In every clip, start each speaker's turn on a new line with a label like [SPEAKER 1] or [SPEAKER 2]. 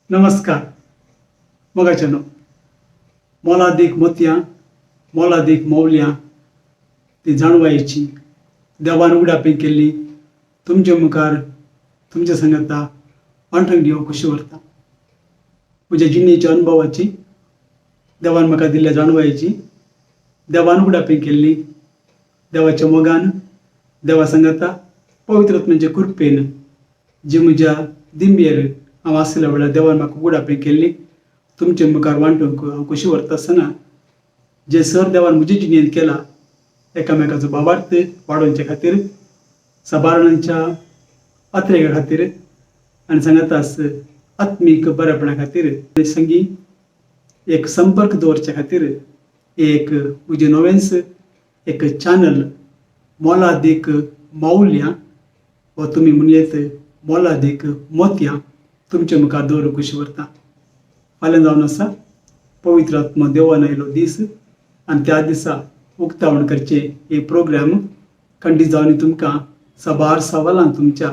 [SPEAKER 1] नमस्कार मोगाच्यानो. मोलादीक मोतयां, मोलादीक मोवल्यां ती जाणवायेची देवान उगडापी केल्ली तुमचे मुखार तुमच्या सांगाता वांटून घेवंक खोशी व्हरता. म्हज्या जिणेच्या अनुभवाची, देवान म्हाका दिल्ल्या जाणवायेची, देवान उगडापी केल्ली, देवाच्या मोगान, देवा सांगाता पवित्र आत्म्याच्या कृपेन जी म्हज्या दिंबेर हांव आसल्या वेळार देवान म्हाका उगडापी केल्ली तुमचे मुखार वांटूंक हांव खोशी व्हरता आसतना, जें सर देवान म्हजे जिणेंत केला, एकामेकाचो भावार्थ वाडोवचे खातीर, साबारणांच्या अत्रेगा खातीर आनी सांगाताच आत्मीक बरेपणा खातीर, संगी एक संपर्क दवरचे खातीर एक म्हजें नवेंच एक चॅनल मोलादीक मावल्यां वा तुमी म्हणयेत मोलादीक मोतयां तुमचे मुखार दवरूंक खोशी व्हरता. फाल्यां जावन आसा पवित्र आत्मा देवान आयलो दीस आनी त्या दिसा उक्तावण करचें हे प्रोग्राम खंडीत जावन तुमकां साबार सवालांक तुमच्या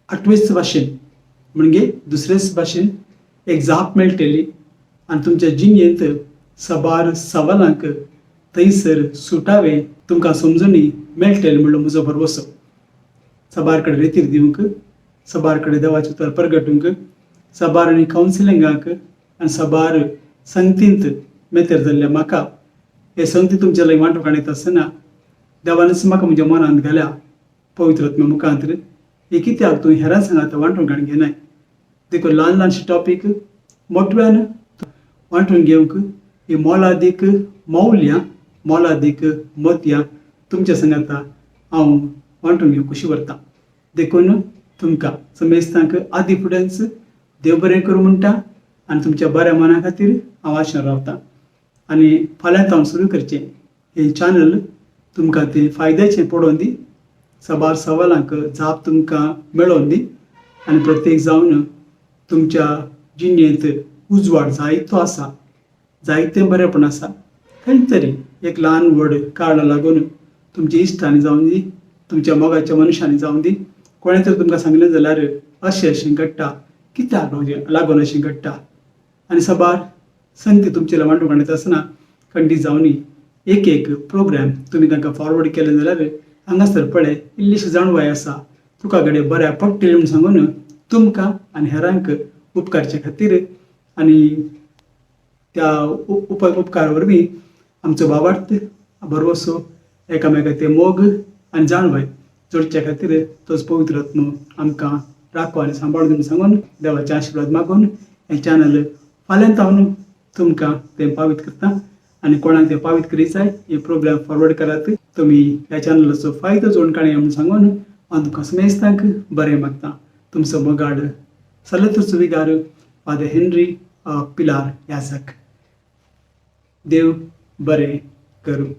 [SPEAKER 1] आठवेच भाशेन, म्हणजे दुसरेच भाशेन एक जाप मेळटली आनी तुमच्या जिणेंत साबार सवालांक थंयसर सुटावे तुमकां समजणी मेळटली म्हणलो म्हजो भरवसो. साबार कडेन रेतीर दिवंक, साबार कडेन देवाचें उतर परगटूंक, साबार आनी कावन्सिलिंगाक आनी साबार संगतींत मेतेर जाल्ल्या म्हाका हे संगती तुमच्या लागीं वांटूंक येता आसतना देवानच म्हाका म्हज्या मनांत घाल्या पवित्र आत्म्या मुखांत हे कित्याक तूं हेरां सांगात वांटून काडून घेनाय. देखून ल्हान ल्हानशे टॉपीक मोटव्यान वांटून घेवंक ही मोलादीक मौल्यां, मोलादीक मोतयां तुमच्या सांगाता हांव वांटून घेवंक खोशी व्हरता. देखून तुमकां समेस्तांक आदी फुडेंच देव बरें करूं म्हणटा आनी तुमच्या बऱ्या मना खातीर हांव आशेन रावतां. आनी फाल्यां हांव सुरू करचें हें चॅनल तुमकां तें फायद्याचें पडोवन दी, साबार सवालांक जाप तुमकां मेळोवन दी आनी प्रत्येक जावन तुमच्या जिणेंत उजवाड जायतो आसा, जायतें बरेंपण आसा. खंय तरी एक ल्हान व्हड कारणां लागून तुमच्या इश्टांनी जावन दी, तुमच्या मोगाच्या मनशांनी जावन दी, कोणें तरी तुमकां सांगलें जाल्यार अशें अशें घडटा, कित्याक लागून अशें घडटा आनी साबार संगती तुमचे वांटूंक येता आसतना खंडीत जावनी एक एक प्रोग्राम तुमी तांकां फॉरवर्ड केलें जाल्यार हांगासर पळय इल्लीशी जाणवाय आसा तुका घडये बऱ्याक पडटली म्हूण सांगून तुमकां आनी हेरांक उपकारचे खातीर आनी त्या उपकार वरवीं आमचो भावार्थ, भरवसो, एकामेकाचे मोग आनी जाणवाय जोडचे खातीर तोच पवित्र आत्मो आमकां राखो आनी सांबाळून म्हूण सांगून देवाचे आशिर्वाद मागून हें चॅनल फाल्यां तावन तुमकां तें पावीत करता आनी कोणाक तें पावीत करीत जाय हे प्रोग्राम फॉरवर्ड करात. तुमी ह्या चॅनलाचो फायदो जोडून काडया म्हूण सांगून हांव तुमकां समेस्तांक बरें मागता. तुमचो मोगाड सलतूचो विगार फादर हेनरी पिलार याजक. देव बरें करूं.